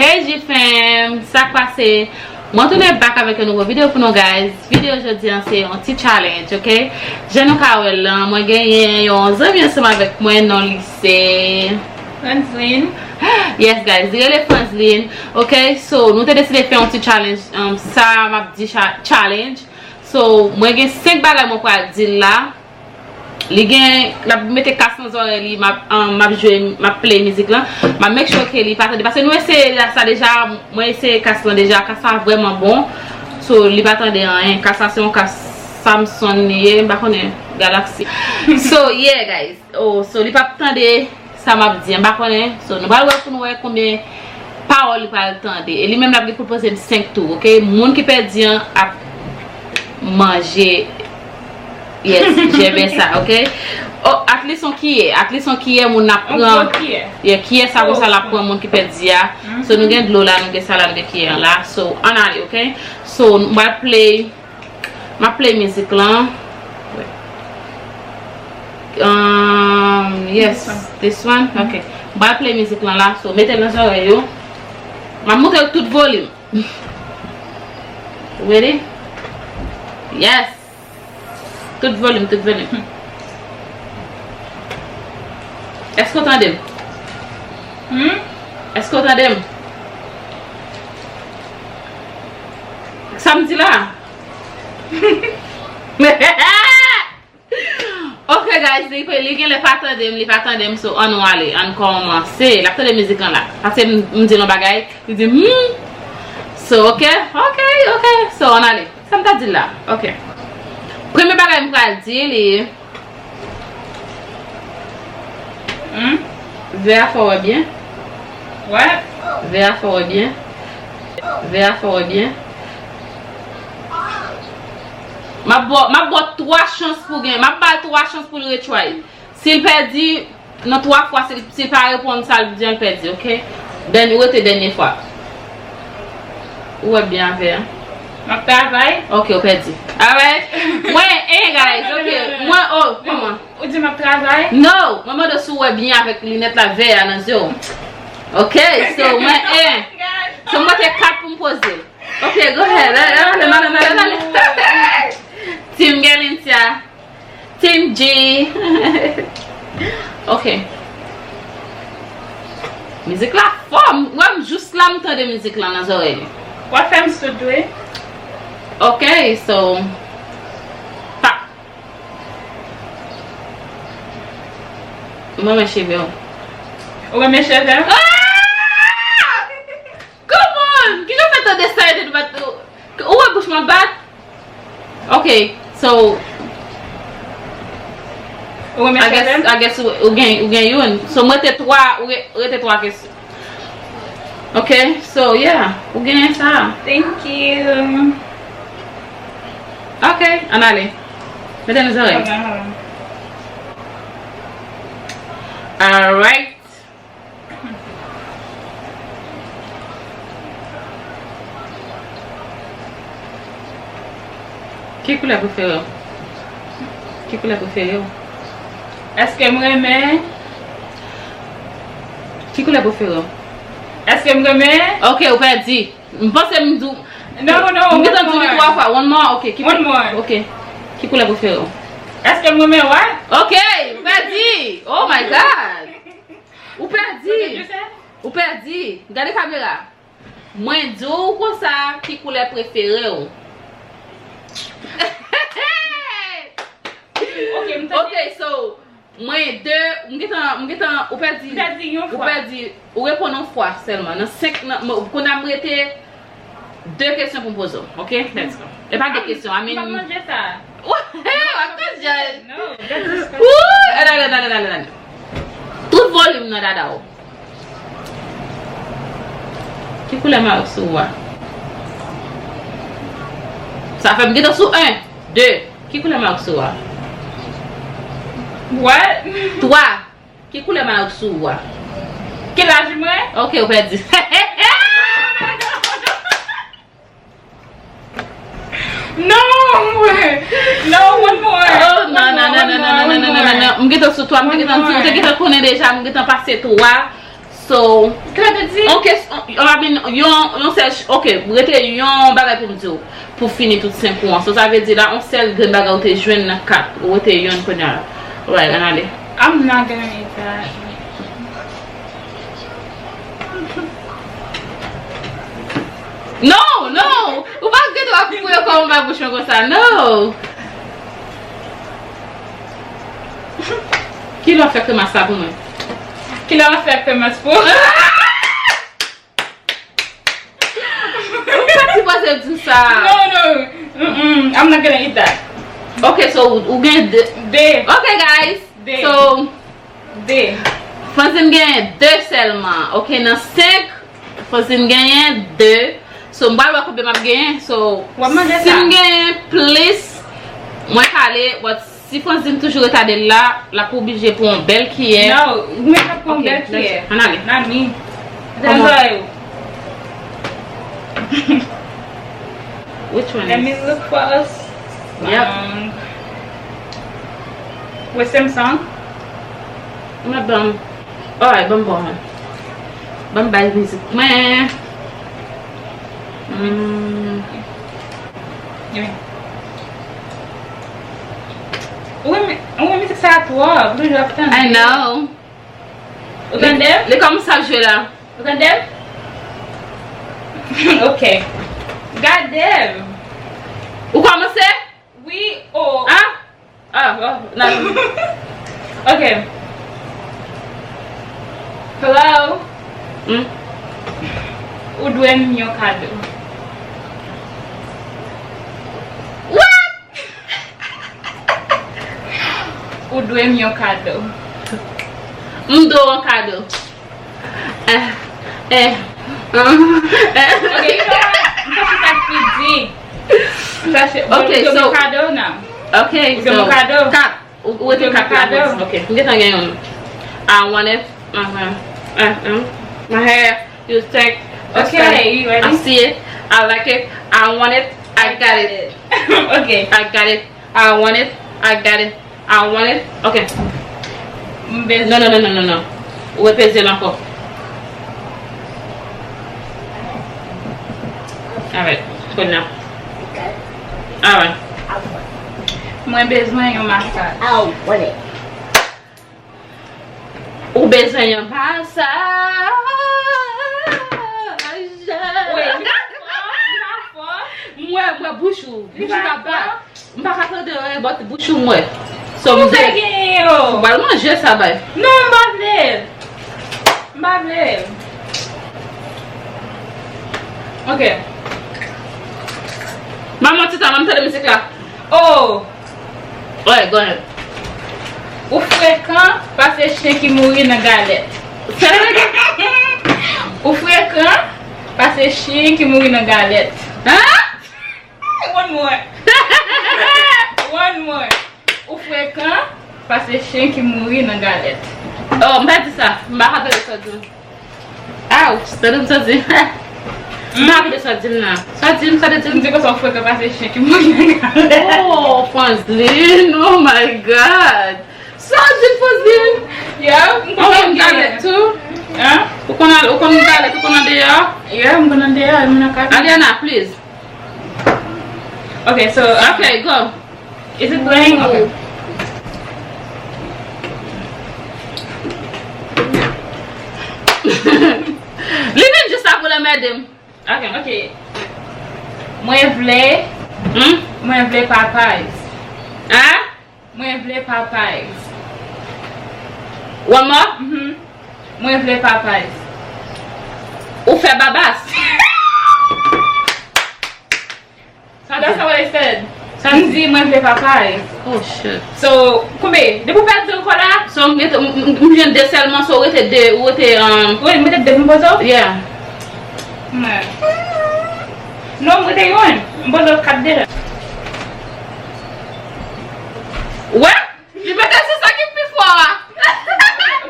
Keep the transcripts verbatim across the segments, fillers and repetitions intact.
Hey G fam, sa k pase? Mwen tounen back avèk yon nouvo videyo pou nou, guys. Videyo jodi an se yon ti challenge, ok? Jan nou ka wè l lan, mwen genyen yon zanmi ansanm avèk mwen, non li se Franzlin. Yes, guys, li rele Franzlin. Ok, so nou te deside fè yon ti challenge. Um, sa m ap di cha- challenge. So, mwen gen senk bagay mwen pral di l la. Li gen, l ap mete kas nan zòrèy li, m ap, um, m ap jwe, m ap play mizik lan. M ap make sure ke li pa tande. Paske nou eseye sa deja, mwen eseye kas lan deja, kas la vrèman bon. So, li pa tande anyen. Kas la se yon kas Samsung li ye, m pa konnen Galaxy. So, yeah, guys. Oh, so, li p ap tande sa m ap di an, m pa konnen. So, nou pral wè pou nou wè konbyen pawòl li pral tande. E li menm l ap gen pou l poze m senk tou, ok? Moun ki pèdi an ap manje. Yes, j'aime ça, ok? Oh, at least on kiyè. At least on kiyè, moun ap pran. Yeah, kiyè sa konsa l ap pran moun ki pèdi a. So, nou gen dlo la, nou gen sa la, nou gen kiyè an la. So, ann ale, ok? So, m pral play M ap play mizik lan. Um, yes, this one. Ok. M pral play mizik lan la. So, mete l nan zòrèy ou. M ap moute l tout volim. Ready? Yes. Tout volim, tout volim. Èske w tande m? Hmm? Èske w tande m? Sa m di la? Ok, guys, li, li genlè pa tande m, li pa tande m, so ann nou ale, ann kòmanse. L ap tande mizik lan la. Paske m, m di l yon bagay, li di, hmm. So, ok, ok, ok, so ann ale. Sa m ta di l la? Ok. Premye bagay m pral di li, hmm? Vè a fè w wè byen. What? Vè a fè w wè byen. Vè a fè w wè byen. M ap ba w, m ap ba w twa chans pou gen. M ap ba l twa chans pou l retry. Si l pèdi nan twa fwa, si l, si l pa reponn sa l di an, l pèdi, ok? Dènye, rete dènye fwa. Ou wè byen avè a. M ap travay. Ok, ou pèdi. Alright. Mwen, en, guys, ok. Mwen, oh, kòman? Ou di m ap travay? No! Mwen mande si w wè byen avèk linèt la vè a nan zye w. Ok, so, mwen, en. So, mwen te kat pou m poze. Ok, go ahead. Ale, ale, ale, ale, ale. Team Galintia. Team G. Ok. Mizik la fò. M, wè m jis la m tande mizik la nan zòrèy li. W ap fè m soud wi. Ok, so. Pa. M renmen cheve w. Ou renmen cheve m? Ah! Come on! Kijan w fè tande sa e te bat ou? Ou wè bouch mwen bat? Ok, so, ou renmen cheve m? I guess ou, ou gen, ou gen youn. So, mwen te twa, ou re-, rete twa kesyon. Ok, so, yeah, ou genyen sa. Thank you. Ok, ann ale. Mete nan zòrèy. Ok, ann ale. Alright. Ki koulè prefere w? Ki koulè prefere w? Èske m renmen? Ki koulè prefere w? Èske m renmen? Ok, ou pèdi. M panse m di w. Non, non, m gentan di w li twa fwa. One more, ok. Ki koulè, ok. Ki koulè prefere w? Èske m renmen, what? Ok, ou pèdi. Oh my God. Ou pèdi. Ou pèdi. Gade kamera. Mwen di w konsa ki koulè prefere w. Ok, m tande. Ok, so, mwen de, m gentan, m gentan, ou pèdi, m pèdi yon fwa. Ou pèdi, ou reponn yon fwa sèlman. Nan senk, nan, m, kounye a m rete de kesyon pou m poze w. Ok, let's go. E pa de kesyon, I mean. M p ap manje sa. Hey, w ap manje. No, that's disgusting. Woo! Ann ale, ann ale, ann ale, ann ale. Tout volim nan dada w. Ki koulè mayòk sou ou a? Sa fè m gentan sou en, de. Ki koulè mayòk sou ou a? What? Twa. Ki koulè mayòk sou ou a? Ki laj mwen? Ok, ou pèdi. No, mwen. No, one more. Oh, non, non, non. M gentan sou twa, m te gentan di, ou te gentan konnen deja, m gentan pase twa. So, Kila te di? On kes, on, I mean, yon, yon sèl, ok, rete yon bagay pou m di w, pou fini tout senk ou an. So, sa vle di la, on sèl grenn bagay ou te jwenn nan kat, ou rete yonn kounye a la. Alright, ann ale. I'm not gonna eat that. No, no! Ou pa gen dwa fouye kò w anba bouch mwen konsa, no! Kilè w ap fè kremas la pou mwen? Kilè w ap fè kremas pou? Ou pa sipoze di sa. No, no. Mm-mm. I'm not gonna eat that. Ok, so ou, ou gen de. De. Ok, guys. De. So, de. Francine genyen de sèlman. Ok, nan senk, Francine genyen de. So, m pral wè konbyen m ap genyen. So, si m genyen plis, mwen k ale, but si Francine toujou retade l la, l ap oblije pran yon bèl kiyè. No, mwen pa pran yon bèl kiyè. Ann ale. Not me. Which one? Let me look for us. Yep. Um, with Samsung. Mwen ban m. Alright, ban m bon. Ban m bay mizik mwen. Hmm. Wi, men, wi, mizik sa a twòp. Toujou ap tande. I know. Ou tande? Li kòmanse ap jwe la. Ou tande? Ok. Gade m. Ou kòmanse? Wi, o. Ah? Ah, oh, nan. Ok. Hello? Hmm? Ou dwe m yon kado. What? Ou dwe m yon kado. M dwe w yon kado. Eh, eh, eh. Ok, you know what? M chache sa k pi di. M chache, bon, ok, ou dwe m so, yon kado now. Ok, ou dwe m so, yon kado. Kat. Ou, ou rete kat la, kado. Ok, m gentan gen youn. I want it. Uh-huh. Uh, uh. My hair, you take. Ok, you ready? I see it. I like it. I want it. I got it. Ok. I got it. I want it. I got it. I want it. Ok. M bezwen. Non, non, non, non, non, non. Ou repeze l ankò. Alright. Kounye a. Alright. Mwen bezwen yon masaj. I want it. Ou bezwen yon masaj. Wait, li pa fò, li pa fò. M wè, m wè bouch ou. Bouch ou ka bat. M pa ka tande anyen but bouch ou m wè. So, m de. Ou fè genyen yo. Ou pral manje sa bay. Non, m pa vle. M pa vle. Ok. Manman ti tan, m tande mizik la. Oh. Ouais, go ahead. Ou frekan pase chen ki mouri nan galèt. Ou frekan pase chen ki mouri nan galèt. Hein? One more. One more. Ou frekan pase chen ki mouri nan galèt. Oh, m pa di sa. M pa ka tande sa w di. Ouch, tande m sa w di. M pa tande sa w di m nan. Sa w di m, sa w di m. M di konsa ou frekan pase chen ki mouri nan galèt. Oh, Franzlin, oh my God. Sa w di m, Franzlin? Yeah, m konn galèt tou. Hein? Ou konn al, ou konn galèt, ou konn andeyò? Yeah, m konn andeyò, m nan kay. Aliana, please. Okay, so, um, okay, go. Is it playing? Okay. Li vin jis la pou l anmède m. Okay. Okay. Mwen vle, hmm? Mwen vle Popeyes. Hein? Mwen vle Popeyes. One more? Mhm. Mwen vle Popeyes. Ou fè babas. So that's not what I said. Sa m di, mwen vle Popeyes. Oh, shit. So, konbe, depi w pèdi ankò la? So, m rete, m, m, m jwenn de sèlman, so, ou rete de, ou rete, um, wi, m rete de, m poze w? Yeah. Non, m rete youn. M poze w kat deja. Wè? Li mete sou sa ki pi fò a. Non,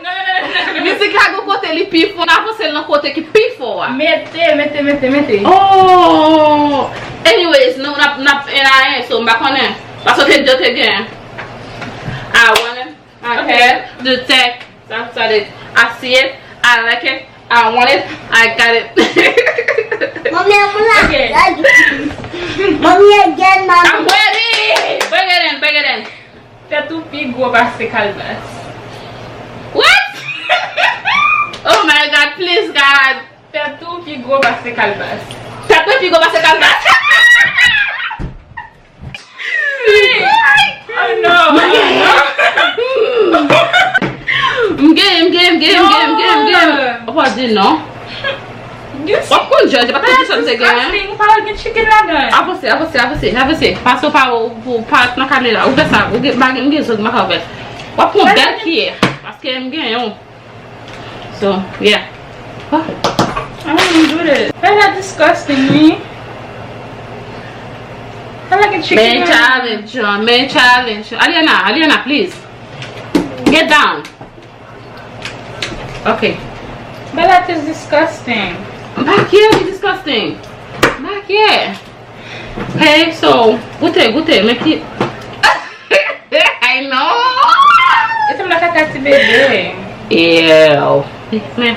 non, non, non, non. Mizik la gon kote li pi fò, n avanse l nan kote ki pi fò a. Mete, mete, mete, mete. Oh! Anyways, nou n ap, n ap en a en, so m pa konnen. Paske te di yo te gen. I want it, I had to take, sa, sa de, I see it, I like it. I want it. I got it. Mommy, I'm not Okay. ready. Mommy, again, mommy. I'm ready. Bring it in, bring it in. Tèt ou pi gwo pase kalbas. What? Oh my God, please God. Tèt ou pi gwo pase kalbas. Tèt mwen pi gwo pase kalbas. Oh no. M gen, m gen, m gen, m gen, m gen, m gen. Ou pa di non. W ap konn jòj, se pa tout sa m te gen. Disgusting, ou pa wè gen chicken ladan. Avanse, avanse, avanse, avanse. Pase w pa ou pou parèt nan kamera. Ou fè sa, ou gen, m gen zòg, m pa ka fè. W ap pran bèl kiyè. Paske m gen yon. So, yeah. I don't do this. That is disgusting, me. I like a chicken. Men challenge, men challenge. Aliana, Aliana, please. Get down. Okay. But that is disgusting. Back here, disgusting. Back here. Hey, so, goute, goute, men ki. I know. E sanble kaka ti bebe. Ew. Men.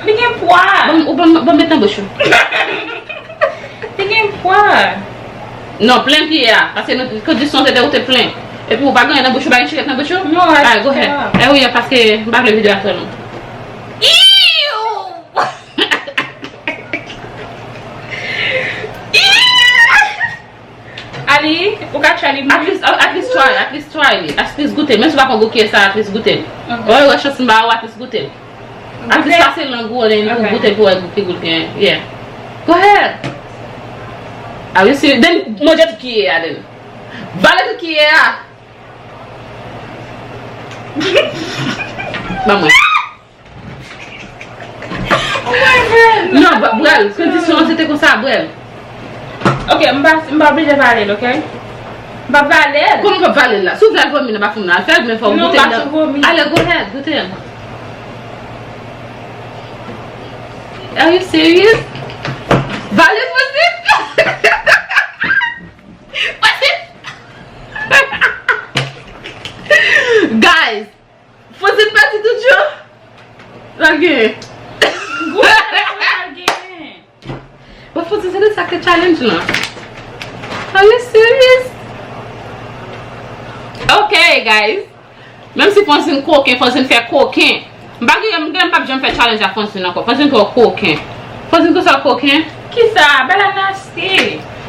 Li gen pwa. Bon, ou bon, bon, met nan bouch ou. Li gen pwa. Non, plen pye a. Paske nou kondisyon se te ou te plen. Epi ou pa gen nan bouch ou, pa gen chikèt nan bouch ou? Non, Ay, go ahead. E wi, paske m pa vle videyo a fè long. Ali, ou ka try li. At least, at least try, at least try li. At least goute. Menm si w pa konn gou kiyè sa, at least goute. Wè, wè, chans m ba ou, at least goute. At least pase lang ou anlè pou goute pou wè gou ki gou l gen. Yeah. Go ahead. A wi, si, then manje tout kiyè a, then. Vale tout kiyè a. Ban mwen. Non, bwè l. Kondisyon an se te konsa, bwè l. Ok, m pa, m pa oblije vale l, ok? M pa vale l. Kòman w p ap vale l la? Si w vle al vòmi nan bafoumoun nan, al fè l, men fò w goute l. Non, m pa sou vòmi. Ale, go ahead, goute l. Are you serious? Vale l, Francine! Francine! Guys, Francine pèdi tout jan. Sa l genyen. Gou sa l genyen. But Francine, se de sa k te challenge lan. Are you serious? Ok, guys. Menm si Francine koken, Francine fè koken. M pa gen, m gen, m p ap janm fè challenge ak Francine ankò. Francine twò koken. Francine konsa koken. Kisa? Bay la nasty.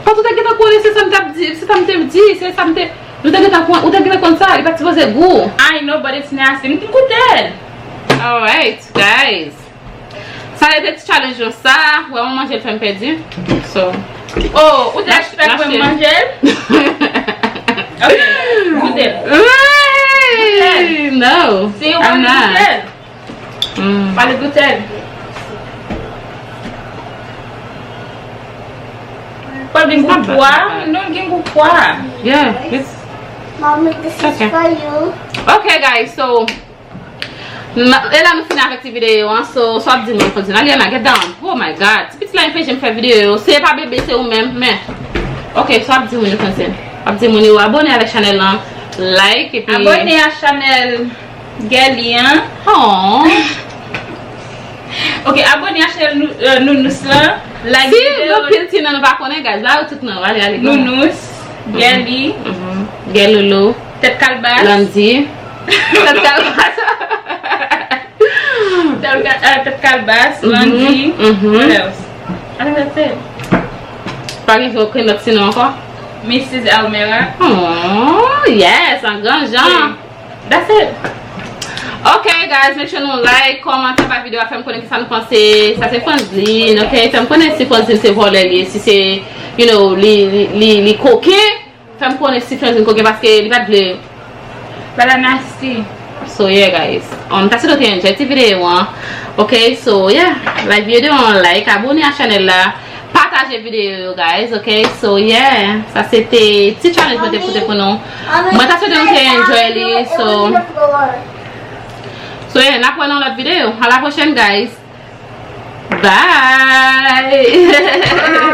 Paske ou te gentan konnen se sa m t ap di, se sa m te di, se sa m te, nou te gentan konn, ou te gentan konn sa, li pa t sipoze gou. I know, but it's nasty. M t goute l. Alright, guys. Sa rete ti challenge nou sa, wè mwen manje l fè m pèdi. So, Oh, ou te expect mwen manje l? Ok, goute l. Hey, no. Si ou pa goute l. Pale goute l. Pral gen gou pwa. Non, gen gou pwa. Yeah, it's Mommy, this is Okay. For you. Ok, guys, so, e la nou fini avèk ti videyo an. So, sa w ap di moun, Francine? Aliana, get down. Oh my God. Ti pitit la enpeche m fè videyo. Se pa bebe, se ou menm, men. Ok, sa w ap di moun, Francine? W ap di moun yo abone avèk chanèl lan, like, epi Abone a chanèl Girly an. Oh. Ok, abone a chanèl nou, euh, Nounous lan. Like Si videyo. Nou pil ti nan nou pa konnen, guys. Ba yo tout non. Ale, ale, go. Nounous, Girly, Mhm. Girly Loulou. Tèt Kalbas. Landy. Tèt Kalbas. Tèt Ka- euh, Tèt Kalbas, Landy. Mhm. What else? I think that's it. Pa gen okenn lòt ti non ankò? Missus Almera. Oh, yes, an gran jan. That's it. Ok, guys, make sure nou like, kòmante, ba videyo a, fè m konnen kisa nou panse. Sa se Franzine, ok? Fè m konnen si Franzine se vòlè li ye, si se, you know, li, li, li, li koken. Fè m konnen si Franzine koken paske li pa t vle. Bala nasty. So, yeah, guys. Um, ta si nou te enjoy ti videyo an. Ok, so, yeah. Like videyo an, like, abone a chanèl la. Pataje videyo yo, guys, ok? So, yeah. Sa se te ti challenge mwen te pote pou nou. Mwen ta swete nou te enjoy li, so. So, yeah, n ap wè nan lòt videyo. A la pwochèn, guys. Bye!